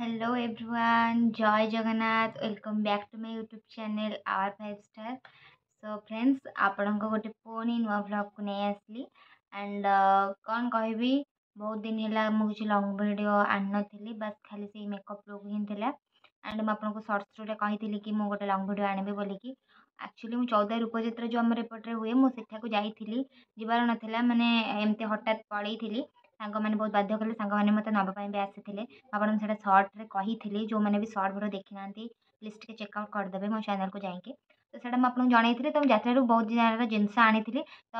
Hello everyone, Jay Jagannath. Welcome back to my YouTube channel Our Five Star. So friends, ଆପଣଙ୍କ ଗୋଟେ ପୁଣି ନୂଆ ଭ୍ଲଗ୍କୁ ନେଇ ଆସିଲି। ଆଣ୍ଡ କ'ଣ କହିବି, ବହୁତ ଦିନ ହେଲା ମୁଁ କିଛି ଲଙ୍ଗ୍ ଭିଡ଼ିଓ ଆଣିନଥିଲି, ବାସ୍ ଖାଲି ସେଇ ମେକଅପ୍ ଲୁକ୍ ହିଁ ଥିଲା। ଆଣ୍ଡ ମୁଁ ଆପଣଙ୍କୁ ସର୍ଟ ଥ୍ରୁରେ କହିଥିଲି କି ମୁଁ ଗୋଟେ ଲଙ୍ଗ୍ ଭିଡ଼ିଓ ଆଣିବି ବୋଲିକି। ଆକ୍ଚୁଆଲି ମୁଁ ଚୌଦ୍ୱାର ରୂପଯାତ୍ରା ଯେଉଁ ଆମର ଏପଟରେ ହୁଏ, ମୁଁ ସେଠାକୁ ଯାଇଥିଲି। ଯିବାର ନଥିଲା, ମାନେ ଏମିତି ହଠାତ୍ ପଳେଇଥିଲି। ସାଙ୍ଗମାନେ ବହୁତ ବାଧ୍ୟ କଲେ, ସାଙ୍ଗମାନେ ମୋତେ ନେବା ପାଇଁ ବି ଆସିଥିଲେ। ଆପଣଙ୍କୁ ସେଇଟା ସର୍ଟରେ କହିଥିଲି। ଯେଉଁମାନେ ବି ସର୍ଟ ଭିଡ଼ିଓ ଦେଖିନାହାନ୍ତି, ପ୍ଲିଜ୍ ଟିକେ ଚେକ୍ ଆଉଟ୍ କରିଦେବେ ମୋ ଚ୍ୟାନେଲ୍କୁ ଯାଇକି। ତ ସେଇଟା ମୁଁ ଆପଣଙ୍କୁ ଜଣାଇଥିଲି। ତ ମୁଁ ଯାତ୍ରାରୁ ବହୁତ ସାରା ଜିନିଷ ଆଣିଥିଲି, ତ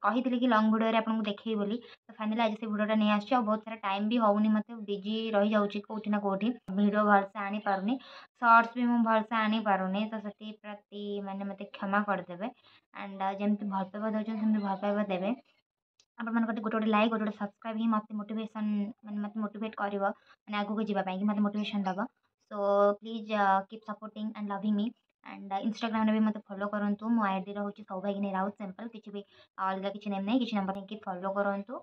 କହିଥିଲି କି ଲଙ୍ଗ୍ ଭିଡ଼ିଓରେ ଆପଣଙ୍କୁ ଦେଖେଇବି ବୋଲି। ତ ଫାଇନାଲି ଆଜି ସେ ଭିଡ଼ିଓଟା ନେଇ ଆସୁଛି। ଆଉ ବହୁତ ସାରା ଟାଇମ୍ ବି ହେଉନି ମୋତେ, ବିଜି ରହିଯାଉଛି କେଉଁଠି ନା କେଉଁଠି, ଭିଡ଼ିଓ ଭଲସେ ଆଣିପାରୁନି, ସର୍ଟସ୍ ବି ମୁଁ ଭଲସେ ଆଣିପାରୁନି। ତ ସେଥିପ୍ରତି ମାନେ ମୋତେ କ୍ଷମା କରିଦେବେ। ଆଣ୍ଡ ଯେମିତି ଭଲ ପାଇବା ଦେଉଛନ୍ତି, ସେମିତି ଭଲ ପାଇବା ଦେବେ। ଆପଣମାନଙ୍କ ଗୋଟେ ଗୋଟେ ଲାଇକ୍, ଗୋଟେ ଗୋଟେ ସବସ୍କ୍ରାଇବ୍ ହିଁ ମୋତେ ମୋଟିଭେସନ୍, ମାନେ ମୋତେ ମୋଟିଭେଟ୍ କରିବ, ମାନେ ଆଗକୁ ଯିବା ପାଇଁକି ମୋତେ ମୋଟିଭେସନ୍ ଦେବ। So please keep supporting and loving me. And ଇନଷ୍ଟାଗ୍ରାମରେ ବି ମୋତେ ଫଲୋ କରନ୍ତୁ। ମୋ ଆଇଡ଼ି ରହୁଛି ସୌଭାଗିନୀ ରାଉତ, ସିମ୍ପଲ୍, କିଛି ବି ଅଲଗା କିଛି ନେମ୍ ନାହିଁ, କିଛି ନମ୍ବର ନେଇକି ଫଲୋ କରନ୍ତୁ।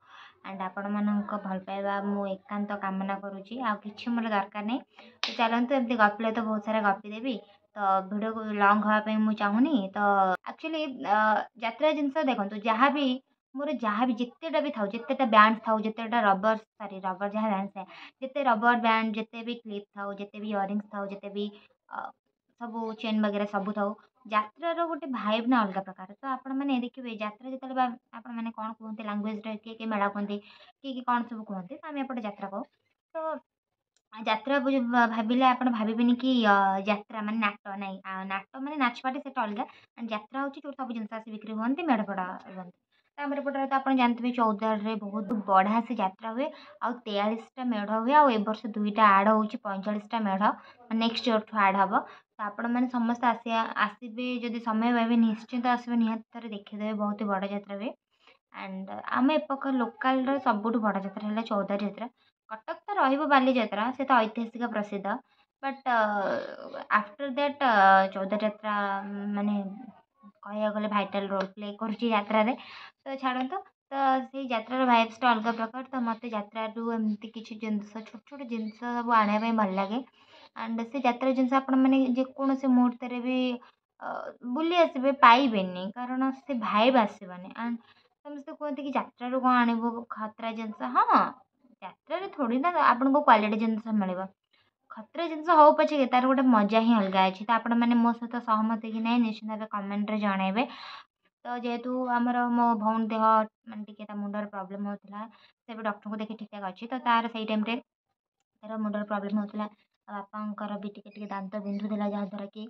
ଆଣ୍ଡ ଆପଣମାନଙ୍କ ଭଲ ପାଇବା ମୁଁ ଏକାନ୍ତ କାମନା କରୁଛି, ଆଉ କିଛି ମୋର ଦରକାର ନାହିଁ। ତ ଚାଲନ୍ତୁ, ଏମିତି ଗପିଲେ ତ ବହୁତ ସାରା ଗପିଦେବି, ତ ଭିଡ଼ିଓକୁ ଲଙ୍ଗ୍ ହେବା ପାଇଁ ମୁଁ ଚାହୁଁନି। ତ ଆକ୍ଚୁଆଲି ଯାତ୍ରା ଜିନିଷ ଦେଖନ୍ତୁ, ଯାହା ବି ମୋର ଯାହା ବି ଯେତେଟା ବି ଥାଉ, ଯେତେଟା ବ୍ୟାଣ୍ଡ ଥାଉ, ଯେତେଟା ରବର, ସରି, ରବର ଯାହା ବ୍ୟାଣ୍ଡ ଥାଏ, ଯେତେ ରବର ବ୍ୟାଣ୍ଡ, ଯେତେ ବି କ୍ଲିପ୍ ଥାଉ, ଯେତେ ବି ଇୟରିଙ୍ଗସ୍ ଥାଉ, ଯେତେ ବି ସବୁ ଚେନ୍ ବଗେରା ସବୁ ଥାଉ, ଯାତ୍ରାର ଗୋଟେ ଭାଇବ୍ ନା ଅଲଗା ପ୍ରକାର। ତ ଆପଣମାନେ ଦେଖିବେ, ଯାତ୍ରା ଯେତେବେଳେ, ଆପଣମାନେ କ'ଣ କୁହନ୍ତି ଲାଙ୍ଗୁଏଜ୍ରେ? କିଏ କିଏ ମେଳା କୁହନ୍ତି, କିଏ କିଏ କ'ଣ ସବୁ କୁହନ୍ତି। ତ ଆମେ ଏପଟେ ଯାତ୍ରା କହୁ। ତ ଯାତ୍ରା ଭାବିଲେ ଆପଣ ଭାବିବେନି କି ଯାତ୍ରା ମାନେ ନାଟ। ନାଇଁ, ନାଟ ମାନେ ନାଚ ପାଟି, ସେଇଟା ଅଲଗା। ଯାତ୍ରା ହେଉଛି ଯେଉଁଠି ସବୁ ଜିନିଷ ଆସି ବିକ୍ରି ହୁଅନ୍ତି, ମେଢ଼ ଫେଢ଼ ରୁହନ୍ତି। ତ ଆମର ଏପଟରେ ତ ଆପଣ ଜାଣିଥିବେ, ଚୌଦ୍ୱାରରେ ବହୁତ ବଢ଼ିଆ ସେ ଯାତ୍ରା ହୁଏ ଆଉ 43ଟା ମେଢ଼ ହୁଏ। ଆଉ ଏ ବର୍ଷ ଦୁଇଟା ଆଡ଼୍ ହେଉଛି, 45ଟା ମେଢ଼ ନେକ୍ସଟ ଇୟର୍ଠୁ ଆଡ଼୍ ହେବ। ତ ଆପଣମାନେ ସମସ୍ତେ ଆସିବା, ଆସିବେ ଯଦି ସମୟ ପାଇବେ ନିଶ୍ଚିନ୍ତ ଆସିବେ, ନିହାତି ଥରେ ଦେଖିଦେବେ। ବହୁତ ବଡ଼ ଯାତ୍ରା ହୁଏ। ଆଣ୍ଡ ଆମ ଏପଟ ଲୋକାଲର ସବୁଠୁ ବଡ଼ ଯାତ୍ରା ହେଲା ଚୌଦ୍ୱାର ଯାତ୍ରା। କଟକ ତ ରହିବ ବାଲିଯାତ୍ରା, ସେ ତ ଐତିହାସିକ ପ୍ରସିଦ୍ଧ, ବଟ୍ ଆଫ୍ଟର that Choudwar ଯାତ୍ରା ମାନେ କହିବାକୁ ଗଲେ ଭାଇଟାଲ୍ ରୋଲ୍ ପ୍ଲେ କରୁଛି ଯାତ୍ରାରେ। ତ ଛାଡ଼ନ୍ତୁ, ତ ସେଇ ଯାତ୍ରାର ଭାଇବ୍ସଟା ଅଲଗା ପ୍ରକାର। ତ ମୋତେ ଯାତ୍ରାରୁ ଏମିତି କିଛି ଜିନିଷ, ଛୋଟ ଛୋଟ ଜିନିଷ ସବୁ ଆଣିବା ପାଇଁ ଭଲ ଲାଗେ। ଆଣ୍ଡ ସେ ଯାତ୍ରା ଜିନିଷ ଆପଣମାନେ ଯେକୌଣସି ମୁହୂର୍ତ୍ତରେ ବି ବୁଲି ଆସିବେ, ପାଇବେନି, କାରଣ ସେ ଭାଇବ୍ ଆସିବନି। ଆଣ୍ଡ ସମସ୍ତେ କୁହନ୍ତି କି ଯାତ୍ରାରୁ କ'ଣ ଆଣିବୁ ଖତରା ଜିନିଷ? ହଁ, ଯାତ୍ରାରେ ଥୋଡ଼ି ନା ଆପଣଙ୍କୁ କ୍ୱାଲିଟି ଜିନିଷ ମିଳିବ। ଖତରା ଜିନିଷ ହଉ ପଛେ, ତା'ର ଗୋଟେ ମଜା ହିଁ ଅଲଗା ଅଛି। ତ ଆପଣମାନେ ମୋ ସହିତ ସହମତ କି ନାହିଁ, ନିଶ୍ଚିନ୍ତ ଭାବେ କମେଣ୍ଟରେ ଜଣାଇବେ। ତ ଯେହେତୁ ଆମର ମୋ ଭଉଣୀ ଦେହ ମାନେ ଟିକେ ତା ମୁଣ୍ଡରେ ପ୍ରୋବ୍ଲେମ୍ ହେଉଥିଲା, ସେ ଏବେ ଡକ୍ଟରଙ୍କୁ ଦେଖି ଠିକ୍ ଠାକ୍ ଅଛି। ତ ତା'ର ସେଇ ଟାଇମ୍ରେ ତା'ର ମୁଣ୍ଡରେ ପ୍ରୋବ୍ଲେମ୍ ହେଉଥିଲା ଆଉ ବାପାଙ୍କର ବି ଟିକେ ଟିକେ ଦାନ୍ତ ବିନ୍ଧୁଥିଲା, ଯାହାଦ୍ୱାରା କି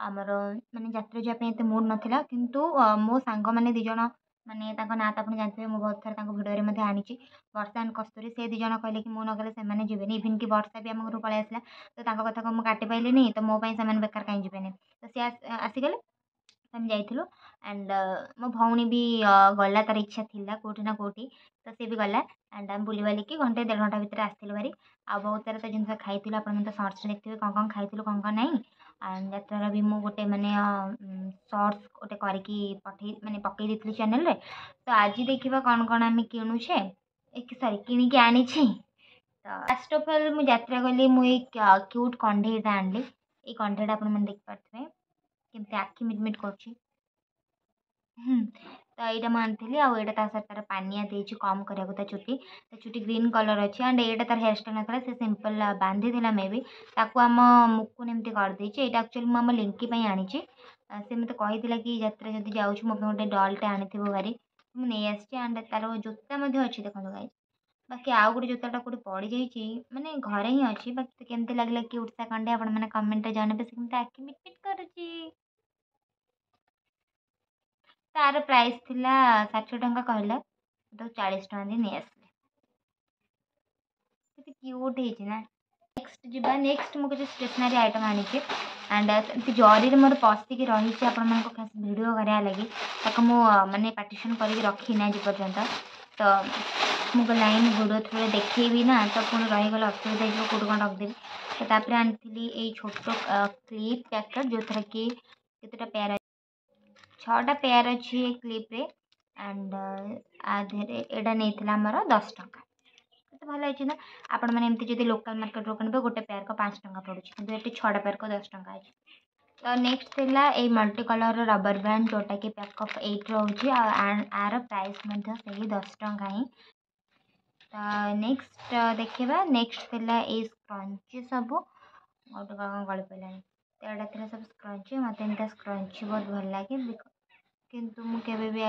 ଆମର ମାନେ ଯାତ୍ରା ଯିବା ପାଇଁ ଏତେ ମୁଡ଼୍ ନଥିଲା। କିନ୍ତୁ ମୋ ସାଙ୍ଗମାନେ ଦୁଇ ଜଣ, ମାନେ ତାଙ୍କ ନାଁ ତ ଆପଣ ଜାଣିଥିବେ, ମୁଁ ବହୁତ ଥର ତାଙ୍କ ଭିଡ଼ିଓରେ ମଧ୍ୟ ଆଣିଛି, ବର୍ଷା ଆଣ୍ଡ କସ୍ତୁରୀ, ସେ ଦୁଇ ଜଣ କହିଲେ କି ମୁଁ ନଗଲେ ସେମାନେ ଯିବେନି। ଇଭିନ୍ କି ବର୍ଷା ବି ଆମ ଘରକୁ ପଳେଇ ଆସିଲା। ତ ତାଙ୍କ କଥାକୁ ମୁଁ କାଟି ପାରିଲିନି। ତ ମୋ ପାଇଁ ସେମାନେ ବେକାର କାହିଁ ଯିବେନି? ତ ସେ ଆସିଗଲେ, ଆମେ ଯାଇଥିଲୁ। ଆଣ୍ଡ ମୋ ଭଉଣୀ ବି ଗଲା, ତା'ର ଇଚ୍ଛା ଥିଲା କେଉଁଠି ନା କେଉଁଠି, ତ ସେ ବି ଗଲା। ଆଣ୍ଡ ଆମେ ବୁଲିବାଲିକି ଘଣ୍ଟେ ଦେଢ଼ ଘଣ୍ଟା ଭିତରେ ଆସିଥିଲୁ ଭାରି। ଆଉ ବହୁତ ସାରା ତ ଜିନିଷ ଖାଇଥିଲୁ। ଆପଣମାନେ ତ ସର୍ଟସରେ ଦେଖିଥିବେ କ'ଣ କ'ଣ ଖାଇଥିଲୁ, କ'ଣ କ'ଣ ନାହିଁ। ଆଣ୍ଡ ଯାତ୍ରାର ବି ମୁଁ ଗୋଟେ ମାନେ ସର୍ଟସ୍ ଗୋଟେ କରିକି ପଠେଇ, ମାନେ ପକେଇ ଦେଇଥିଲି ଚ୍ୟାନେଲରେ। ତ ଆଜି ଦେଖିବା କ'ଣ କ'ଣ ଆମେ କିଣୁଛେ, ସରି, କିଣିକି ଆଣିଛି। ତ ଫାଷ୍ଟ ଅଫ୍ ଅଲ୍ ମୁଁ ଯାତ୍ରା ଗଲି, ମୁଁ ଏଇ କ୍ୟୁଟ୍ କଣ୍ଢେଇଟା ଆଣିଲି। ଏଇ କଣ୍ଢେଇଟା ଆପଣମାନେ ଦେଖିପାରୁଥିବେ କେମିତି ଆଖି ମିଟମିଟ୍ କରୁଛି। ତ ଏଇଟା ମୁଁ ଆଣିଥିଲି। ଆଉ ଏଇଟା ତା ସହିତ ତାର ପାନିଆ ଦେଇଛି କମ୍ କରିବାକୁ ତା ଚୁଟି। ତା ଚୁଟି ଗ୍ରୀନ୍ କଲର୍ ଅଛି। ଆଣ୍ଡ ଏଇଟା ତାର ହେୟାର ଷ୍ଟାଇଲ୍ ନଥିଲା, ସେ ସିମ୍ପଲ୍ ବାନ୍ଧିଥିଲା ମେ ବି, ତାକୁ ଆମ ମୁକୁନ ଏମିତି କରିଦେଇଛି। ଏଇଟା ଆକ୍ଚୁଆଲି ମୁଁ ଆମ ଲିଙ୍କି ପାଇଁ ଆଣିଛି। ସେ ମୋତେ କହିଥିଲା କି ଯାତ୍ରା ଯଦି ଯାଉଛୁ, ମୋ ପାଇଁ ଗୋଟେ ଡଲ୍ଟେ ଆଣିଥିବୁ ଭାରି। ମୁଁ ନେଇ ଆସିଛି। ଆଣ୍ଡ ତାର ଜୋତା ମଧ୍ୟ ଅଛି, ଦେଖନ୍ତୁ ଗାଇଜ୍। ବାକି ଆଉ ଗୋଟେ ଜୋତାଟା କେଉଁଠି ପଡ଼ିଯାଇଛି, ମାନେ ଘରେ ହିଁ ଅଛି। ବାକି କେମିତି ଲାଗିଲା କ୍ୟୁଟ୍ ସା କଣ୍ଢେଇ, ଆପଣମାନେ କମେଣ୍ଟରେ ଜଣାଇବେ। ସେ କେମିତି ଆଖି ମିଟମିଟ୍ କରୁଛି। ତାର ପ୍ରାଇସ୍ ଥିଲା 60 ଟଙ୍କା କହିଲା, ତାକୁ 40 ଟଙ୍କା ଦେଇ ନେଇ ଆସିଲି। କେତେ କ୍ୟୁଟ୍ ହେଇଛି ନା? ନେକ୍ସଟ ଯିବା। ନେକ୍ସଟ ମୁଁ କିଛି ଷ୍ଟେସନାରୀ ଆଇଟମ୍ ଆଣିଛି। ଆଣ୍ଡ ସେମିତି ଜରିରେ ମୋର ପଶିକି ରହିଛି ଆପଣମାନଙ୍କ ଖାସ୍ ଭିଡ଼ିଓ କରିବା ଲାଗି। ତାକୁ ମୁଁ ମାନେ ପାର୍ଟିସନ୍ କରିକି ରଖିନି ଆଜି ପର୍ଯ୍ୟନ୍ତ। ତ ମୁଁ କହିଲି ନାଇଁ, ମୁଁ ଭିଡ଼ିଓ ଥ୍ରୁରେ ଦେଖେଇବି ନା, ତ ପୁଣି ରହିଗଲେ ଅସୁବିଧା ହେଇଯିବ, କେଉଁଠି କ'ଣ ରଖିଦେବି। ତ ତାପରେ ଆଣିଥିଲି ଏଇ ଛୋଟ କ୍ଲିପ୍ ପ୍ୟାକେଟ୍, ଯେଉଁଥିରେ କି କେତେଟା ପେୟାର, ଛଅଟା ପେୟାର ଅଛି ଏ କ୍ଲିପ୍ରେ। ଆଣ୍ଡ ଆ ଦେହରେ ଏଇଟା ନେଇଥିଲା ଆମର 10 ଟଙ୍କା। କେତେ ଭଲ ହେଇଛି ନା। ଆପଣମାନେ ଏମିତି ଯଦି ଲୋକାଲ୍ ମାର୍କେଟରୁ କିଣିବେ, ଗୋଟେ ପେୟାରକୁ 5 ଟଙ୍କା ପଡ଼ୁଛି, କିନ୍ତୁ ଏଠି 6ଟା ପେୟାରକୁ 10 ଟଙ୍କା ଅଛି। ତ ନେକ୍ସଟ ଥିଲା ଏଇ ମଲ୍ଟି କଲର୍ର ରବର ବ୍ୟାଣ୍ଡ, ଯେଉଁଟାକି ପ୍ୟାକ୍ ଅଫ୍ 8 ରହୁଛି, ଆଉ ଆର ପ୍ରାଇସ୍ ମଧ୍ୟ ସେଇ 10 ଟଙ୍କା ହିଁ। ତ ନେକ୍ସଟ ଦେଖିବା। ନେକ୍ସଟ ଥିଲା ଏଇ ସ୍କ୍ରଞ୍ଚି ସବୁ। ଗୋଟେ କ'ଣ ଗଳି ପଡ଼ିଲାଣି। ତ ଏଇଟା ଥିଲା ସବୁ ସ୍କ୍ରଞ୍ଚି। ମୋତେ ଏମିତିଆ ସ୍କ୍ରଞ୍ଚି ବହୁତ ଭଲ ଲାଗେ, କିନ୍ତୁ ମୁଁ କେବେ ବି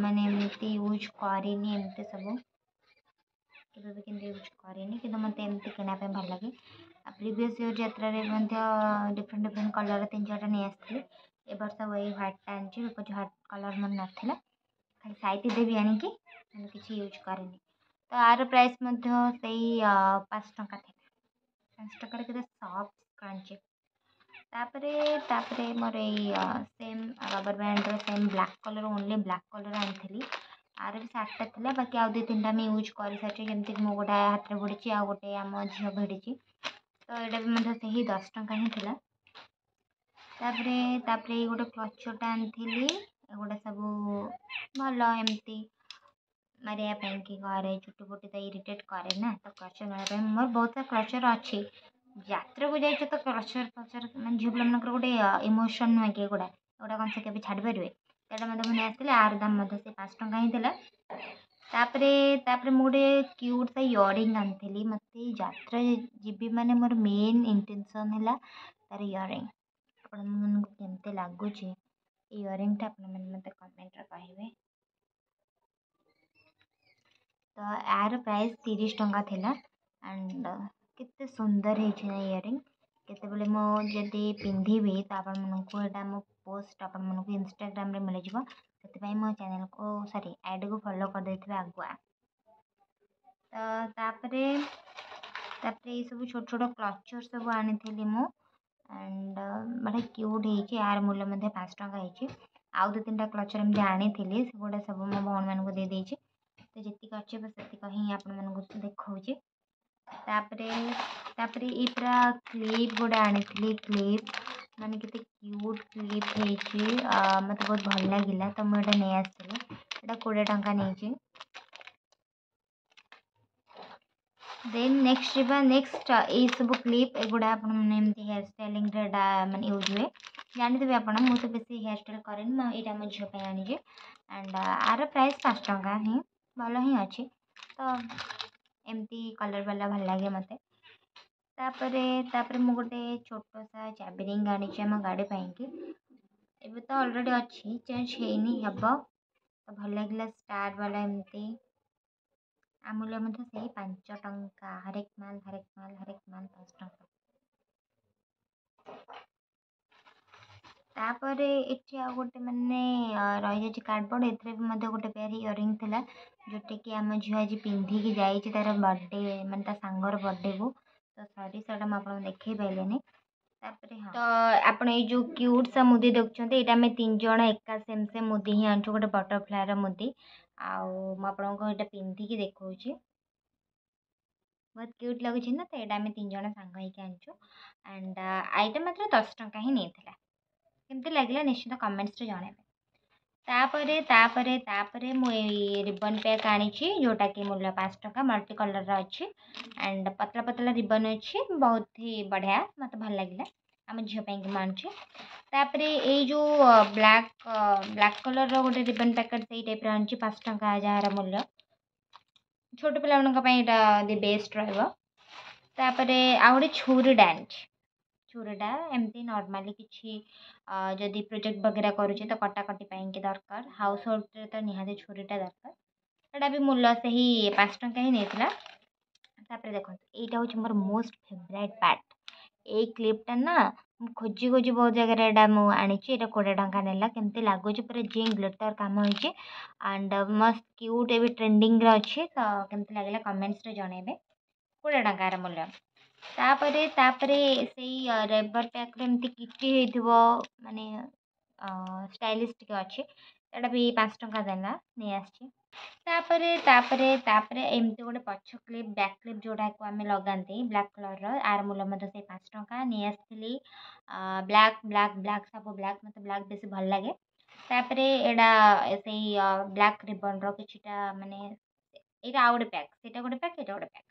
ମାନେ ଏମିତି ୟୁଜ୍ କରିନି, ଏମିତି ସବୁ କେବେ ବି କିନ୍ତୁ ୟୁଜ୍ କରିନି, କିନ୍ତୁ ମୋତେ ଏମିତି କିଣିବା ପାଇଁ ଭଲ ଲାଗେ। ଆଉ ପ୍ରିଭିୟସ୍ ଇୟର୍ ଯାତ୍ରାରେ ମଧ୍ୟ ଡିଫରେଣ୍ଟ ଡିଫରେଣ୍ଟ କଲର୍ର 3 4ଟା ନେଇ ଆସିଥିଲି। ଏ ବର୍ଷ ଏଇ ହ୍ୱାଇଟ୍ଟା ଆଣିଛି, because white colour ମୋର ନଥିଲା। ଖାଲି ସାଇତି ଦେବି ଆଣିକି, କିନ୍ତୁ କିଛି ୟୁଜ୍ କରିନି। ତ ଆର ପ୍ରାଇସ୍ ମଧ୍ୟ ସେଇ 5 ଟଙ୍କା ଥିଲା। 5 ଟଙ୍କାରେ କେତେ ସଫ୍ଟ ସ୍କ୍ରଞ୍ଚି। ତାପରେ ମୋର ଏଇ ସେମ୍ ରବର ବ୍ୟାଣ୍ଡର same black colour, only black colour ଆଣିଥିଲି। ଆର ବି 7ଟା ଥିଲା, ବାକି ଆଉ 2 3ଟା ଆମେ ୟୁଜ୍ କରିସାରିଛୁ। ଯେମିତିକି ମୁଁ ଗୋଟେ ହାତରେ ଭିଡ଼ିଛି ଆଉ ଗୋଟେ ଆମ ଝିଅ ଭିଡ଼ିଛି। ତ ଏଇଟା ବି ମଧ୍ୟ ସେହି 10 ଟଙ୍କା ହିଁ ଥିଲା। ତାପରେ ଏଇ ଗୋଟେ କ୍ଲଚର୍ଟା ଆଣିଥିଲି। ଏଗୁଡ଼ା ସବୁ ଭଲ ଏମିତି ମାରିବା ପାଇଁକି ଘରେ ଚୁଟି ଫୁଟି ତ ଇରିଟେଟ୍ କରେ ନା, ତ କ୍ଲଚର୍ ମାରିବା ପାଇଁ। ମୋର ବହୁତ ସାରା କ୍ଲଚର୍ ଅଛି। ଯାତ୍ରାକୁ ଯାଇଛ ତ କ୍ଲଚର୍ ଫ୍ଲଚର୍ ମାନେ ଝିଅ ପିଲାମାନଙ୍କର ଗୋଟେ ଇମୋସନ୍ ନୁହେଁ କି ଏଗୁଡ଼ା? ଏଗୁଡ଼ା କ'ଣ ସେ କେବେ ଛାଡ଼ିପାରିବେ? ସେଇଟା ମଧ୍ୟ ମୁଁ ନେଇ ଆସିଥିଲି। ଆର ଦାମ ମଧ୍ୟ ସେ 5 ଟଙ୍କା ହିଁ ଥିଲା। ତାପରେ ମୁଁ ଗୋଟେ କ୍ୟୁଟ୍ ସା ଇୟରିଙ୍ଗ ଆଣିଥିଲି। ମୋତେ ଯାତ୍ରା ଯିବି ମାନେ ମୋର ମେନ୍ ଇଣ୍ଟେନସନ୍ ହେଲା ତାର ଇୟରିଙ୍ଗ। ଆପଣମାନଙ୍କୁ କେମିତି ଲାଗୁଛି ଇୟରିଙ୍ଗଟା, ଆପଣମାନେ ମୋତେ କମେଣ୍ଟରେ କହିବେ। ତ ଏହାର ପ୍ରାଇସ୍ 30 ଟଙ୍କା ଥିଲା। ଆଣ୍ଡ କେତେ ସୁନ୍ଦର ହେଇଛି ନା ଇୟରିଙ୍ଗ। କେତେବେଳେ ମୁଁ ଯଦି ପିନ୍ଧିବି ତ ଆପଣମାନଙ୍କୁ ଏଇଟା ମୋ ପୋଷ୍ଟ ଆପଣମାନଙ୍କୁ ଇନଷ୍ଟାଗ୍ରାମରେ ମିଳିଯିବ। ସେଥିପାଇଁ ମୋ ଚ୍ୟାନେଲକୁ, ସରି, ଆଇଡ଼ିକୁ ଫଲୋ କରିଦେଇଥିବେ ଆଗୁଆ। ତ ତାପରେ ଏଇସବୁ ଛୋଟ ଛୋଟ କ୍ଲଚର୍ ସବୁ ଆଣିଥିଲି ମୁଁ, ଆଣ୍ଡ ବଢ଼ିଆ କ୍ୟୁଟ୍ ହେଇଛି। ଏହାର ମୂଲ୍ୟ ମଧ୍ୟ 5 ଟଙ୍କା ହେଇଛି। ଆଉ 2 3ଟା କ୍ଲଚର୍ ଏମିତି ଆଣିଥିଲି, ସେଗୁଡ଼ା ସବୁ ମୋ ଭଉଣୀମାନଙ୍କୁ ଦେଇଦେଇଛି। ତ ଯେତିକି ଅଛି ସେତିକ ହିଁ ଆପଣମାନଙ୍କୁ ଦେଖାଉଛି। ତାପରେ ଏଇ ପୁରା କ୍ଲିପ୍ ଗୋଟେ ଆଣିଥିଲି। କ୍ଲିପ୍ ମାନେ କେତେ କ୍ୟୁଟ୍ କ୍ଲିପ୍ ହେଇଛି, ମୋତେ ବହୁତ ଭଲ ଲାଗିଲା, ତ ମୁଁ ଏଇଟା ନେଇ ଆସିଥିଲି। ଏଇଟା 20 ଟଙ୍କା ନେଇଛି। ଦେନ୍ ନେକ୍ସଟ ଯିବା। ନେକ୍ସଟ ଏଇସବୁ କ୍ଲିପ୍, ଏଗୁଡ଼ା ଆପଣମାନେ ଏମିତି ହେୟାର ଷ୍ଟାଇଲିଂରେ ଏଇଟା ମାନେ ୟୁଜ୍ ହୁଏ, ଜାଣିଥିବେ ଆପଣ। ମୁଁ ତ ବେଶୀ ହେୟାର ଷ୍ଟାଇଲ୍ କରେନି, ମୁଁ ଏଇଟା ମୋ ଝିଅ ପାଇଁ ଆଣିଛି। ଆଣ୍ଡ ଆର ପ୍ରାଇସ୍ 5 ଟଙ୍କା ହିଁ, ଭଲ ହିଁ ଅଛି। ତ ଏମିତି କଲର୍ ବାଲା ଭଲ ଲାଗେ ମୋତେ। ତାପରେ ମୁଁ ଗୋଟେ ଛୋଟ ସା ଚାବି ରିଙ୍ଗ ଆଣିଛି ଆମ ଗାଡ଼ି ପାଇଁକି। ଏବେ ତ ଅଲରେଡ଼ି ଅଛି, ଚେଞ୍ଜ ହେଇନି, ହେବ। ତ ଭଲ ଲାଗିଲା ଷ୍ଟାର୍ ବାଲା ଏମିତି। ଆ ମୂଲ୍ୟ ମଧ୍ୟ ସେଇ 5 ଟଙ୍କା। ହରେକ ମାଲ, ହରେକ ମାଲ, ହରେକ ମାଲ 5 ଟଙ୍କା। ତାପରେ ଏଠି ଆଉ ଗୋଟେ ମାନେ ରହିଯାଇଛି କାର୍ଡ଼ବୋର୍ଡ଼। ଏଥିରେ ବି ମଧ୍ୟ ଗୋଟେ ପେୟାର ଇୟରିଙ୍ଗ ଥିଲା, ଯେଉଁଟାକି ଆମ ଝିଅ ଆଜି ପିନ୍ଧିକି ଯାଇଛି ତାର ବର୍ଥଡ଼େ, ମାନେ ତା ସାଙ୍ଗର ବର୍ଥଡ଼େକୁ। ତ ସରି, ସେଇଟା ମୁଁ ଆପଣଙ୍କୁ ଦେଖେଇ ପାରିଲିନି। ତାପରେ ତ ଆପଣ ଏଇ ଯେଉଁ କ୍ୟୁଟ୍ ସା ମୁଦି ଦେଖୁଛନ୍ତି, ଏଇଟା ଆମେ 3 ଜଣ ଏକା ସେମ୍ ସେମ୍ ମୁଦି ହିଁ ଆଣିଛୁ, ଗୋଟେ ବଟରଫ୍ଲାଏର ମୁଦି। ଆଉ ମୁଁ ଆପଣଙ୍କୁ ଏଇଟା ପିନ୍ଧିକି ଦେଖାଉଛି, ବହୁତ କ୍ୟୁଟ୍ ଲାଗୁଛି ନା? ତ ଏଇଟା ଆମେ 3 ଜଣ ସାଙ୍ଗ ହେଇକି ଆଣିଛୁ, ଆଣ୍ଡ ଏଇଟା ମାତ୍ର 10 ଟଙ୍କା ହିଁ ନେଇଥିଲା। କେମିତି ଲାଗିଲା ନିଶ୍ଚିତ କମେଣ୍ଟସରେ ଜଣାଇବେ। ତାପରେ ମୁଁ ଏଇ ରିବନ୍ ପ୍ୟାକ୍ ଆଣିଛି, ଯେଉଁଟାକି ମୂଲ୍ୟ 5 ଟଙ୍କା, ମଲ୍ଟି କଲର୍ର ଅଛି ଆଣ୍ଡ ପତଳା ପତଳା ରିବନ୍ ଅଛି। ବହୁତ ହି ବଢ଼ିଆ, ମୋତେ ଭଲ ଲାଗିଲା। ଆମ ଝିଅ ପାଇଁକି ମୁଁ ଆଣିଛି। ତାପରେ ଏଇ ଯେଉଁ ବ୍ଲାକ୍ କଲର୍ର ଗୋଟେ ରିବନ୍ ପ୍ୟାକେଟ୍ ସେଇ ଟାଇପ୍ର ଆଣିଛି, 5 ଟଙ୍କା ଯାହାର ମୂଲ୍ୟ। ଛୋଟ ପିଲାମାନଙ୍କ ପାଇଁ ଏଇଟା ଦି ବେଷ୍ଟ ରହିବ। ତାପରେ ଆଉ ଗୋଟେ ଛୁରୀଟା ଆଣିଛି। ଛୁରୀଟା ଏମିତି ନର୍ମାଲି କିଛି ଯଦି ପ୍ରୋଜେକ୍ଟ ବଗେରା କରୁଛେ ତ କଟାକଟି ପାଇଁକି ଦରକାର। ହାଉସ୍ ହୋଲ୍ଡରେ ତ ନିହାତି ଛୁରୀଟା ଦରକାର। ଏଇଟା ବି ମୂଲ୍ୟ ସେହି 5 ଟଙ୍କା ହିଁ ନେଇଥିଲା। ତାପରେ ଦେଖନ୍ତୁ, ଏଇଟା ହେଉଛି ମୋର ମୋଷ୍ଟ ଫେଭରାଇଟ୍ ପାର୍ଟ। ଏଇ କ୍ଲିପ୍ଟା ନା ମୁଁ ଖୋଜି ଖୋଜି ବହୁତ ଜାଗାରେ ଏଇଟା ମୁଁ ଆଣିଛି। ଏଇଟା 20 ଟଙ୍କା ନେଲା। କେମିତି ଲାଗୁଛି? ପୁରା ଜିଙ୍କ୍ ଗ୍ଲିଟର୍ କାମ ହେଇଛି ଆଣ୍ଡ ମସ୍ତ କ୍ୟୁଟ୍, ଏବେ ଟ୍ରେଣ୍ଡିଙ୍ଗରେ ଅଛି। ତ କେମିତି ଲାଗିଲା କମେଣ୍ଟସରେ ଜଣାଇବେ। 20 ଟଙ୍କାର ମୂଲ୍ୟ। ତାପରେ ସେଇ ରବର ପ୍ୟାକ୍ରେ ଏମିତି କିଟି ହେଇଥିବ, ମାନେ ଷ୍ଟାଇଲିଶ୍ ଟିକେ ଅଛି। ଏଇଟା ବି 5 ଟଙ୍କା ଦେଲା, ନେଇ ଆସିଛି। ତାପରେ ଏମିତି ଗୋଟେ ପଛ କ୍ଲିପ୍, ବ୍ୟାକ୍ କ୍ଲିପ୍ ଯେଉଁଟାକୁ ଆମେ ଲଗାନ୍ତି, ବ୍ଲାକ୍ କଲର୍ର। ଆର ମୂଲ୍ୟ ମଧ୍ୟ ସେଇ 5 ଟଙ୍କା, ନେଇ ଆସିଥିଲି। ବ୍ଲାକ୍, ବ୍ଲାକ୍, ବ୍ଲାକ୍, ସବୁ ବ୍ଲାକ୍। ମୋତେ ବ୍ଲାକ୍ ବେଶୀ ଭଲ ଲାଗେ। ତାପରେ ଏଇଟା ସେଇ ବ୍ଲାକ୍ ରିବନ୍ର କିଛିଟା, ମାନେ ଏଇଟା ଆଉ ଗୋଟେ ପ୍ୟାକ୍, ସେଇଟା ଗୋଟେ ପ୍ୟାକ୍, ଏଇଟା ଗୋଟେ ପ୍ୟାକ୍।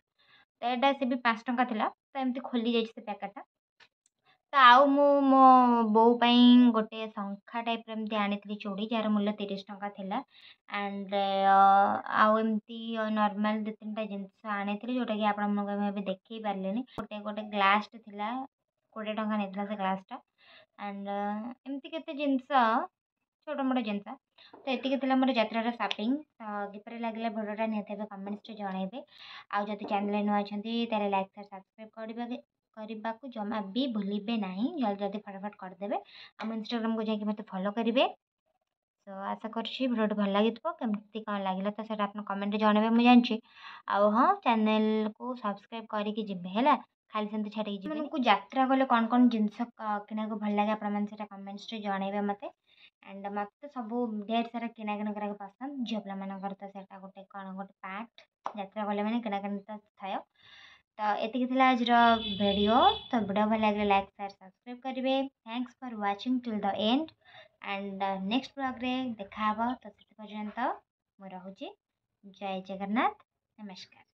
ତ ଏଇଟା ସେ ବି 5 ଟଙ୍କା ଥିଲା। ତ ଏମିତି ଖୋଲି ଯାଇଛି ସେ ପ୍ୟାକେଟ୍ଟା। ତ ଆଉ ମୁଁ ମୋ ବୋଉ ପାଇଁ ଗୋଟେ ଶଙ୍ଖା ଟାଇପ୍ର ଏମିତି ଆଣିଥିଲି ଚୁଡ଼ି, ଯାହାର ମୂଲ୍ୟ 30 ଟଙ୍କା ଥିଲା। ଆଣ୍ଡ ଆଉ ଏମିତି ନର୍ମାଲ୍ 2 3ଟା ଜିନିଷ ଆଣିଥିଲି, ଯେଉଁଟାକି ଆପଣମାନଙ୍କୁ ମୁଁ ଏବେ ଦେଖେଇ ପାରିଲିନି। ଗୋଟେ ଗ୍ଲାସ୍ଟେ ଥିଲା, 20 ଟଙ୍କା ନେଇଥିଲା ସେ ଗ୍ଲାସ୍ଟା। ଆଣ୍ଡ ଏମିତି କେତେ ଜିନିଷ, ଛୋଟ ମୋଟ ଜିନିଷ। ତ ଏତିକି ଥିଲା ମୋର ଯାତ୍ରାର ସପିଂ। ତ କିପରି ଲାଗିଲା ଭିଡ଼ିଓଟା, ନିହାତି ଭାବେ କମେଣ୍ଟସରେ ଜଣାଇବେ। ଆଉ ଯଦି ଚ୍ୟାନେଲରେ ନୂଆ ଅଛନ୍ତି, ତାହେଲେ ଲାଇକ୍, ସେୟାର, ସବସ୍କ୍ରାଇବ୍ କରିବାକୁ ଜମା ବି ଭୁଲିବେ ନାହିଁ। ଜଲ୍ଦି ଜଲ୍ଦି ଫଟାଫଟ କରିଦେବେ। ଆମ ଇନଷ୍ଟାଗ୍ରାମକୁ ଯାଇକି ମୋତେ ଫଲୋ କରିବେ। ତ ଆଶା କରୁଛି ଭିଡ଼ିଓଟି ଭଲ ଲାଗିଥିବ। କେମିତି କ'ଣ ଲାଗିଲା, ତ ସେଇଟା ଆପଣ କମେଣ୍ଟରେ ଜଣାଇବେ, ମୁଁ ଜାଣିଛି। ଆଉ ହଁ, ଚ୍ୟାନେଲକୁ ସବସ୍କ୍ରାଇବ୍ କରିକି ଯିବେ, ହେଲା? ଖାଲି ସେମିତି ଛାଡ଼ିକି ଯିବେ। ମାନଙ୍କୁ ଯାତ୍ରା ଗଲେ କ'ଣ କ'ଣ ଜିନିଷ କିଣିବାକୁ ଭଲ ଲାଗେ, ଆପଣମାନେ ସେଇଟା କମେଣ୍ଟସରେ ଜଣାଇବେ ମୋତେ। ଆଣ୍ଡ ମୋତେ ତ ସବୁ ଢେର ସାରା କିଣାକିଣି କରିବାକୁ ପସନ୍ଦ। ଝିଅ ପିଲାମାନଙ୍କର ତ ସେଇଟା ଗୋଟେ କ'ଣ ଗୋଟେ ପାର୍ଟ, ଯାତ୍ରା ଗଲେ ମାନେ କିଣାକିଣି ତ ଥୟ। ତ ଏତିକି ଥିଲା ଆଜିର ଭିଡ଼ିଓ। ତ ଭିଡ଼ିଓ ଭଲ ଲାଗିଲେ ଲାଇକ୍, ସେୟାର, ସବସ୍କ୍ରାଇବ୍ କରିବେ। Thanks for watching till the end, and next ବ୍ଲଗ୍ରେ ଦେଖାହେବ। ତ ସେଥି ପର୍ଯ୍ୟନ୍ତ ମୁଁ ରହୁଛି। ଜୟ ଜଗନ୍ନାଥ, ନମସ୍କାର।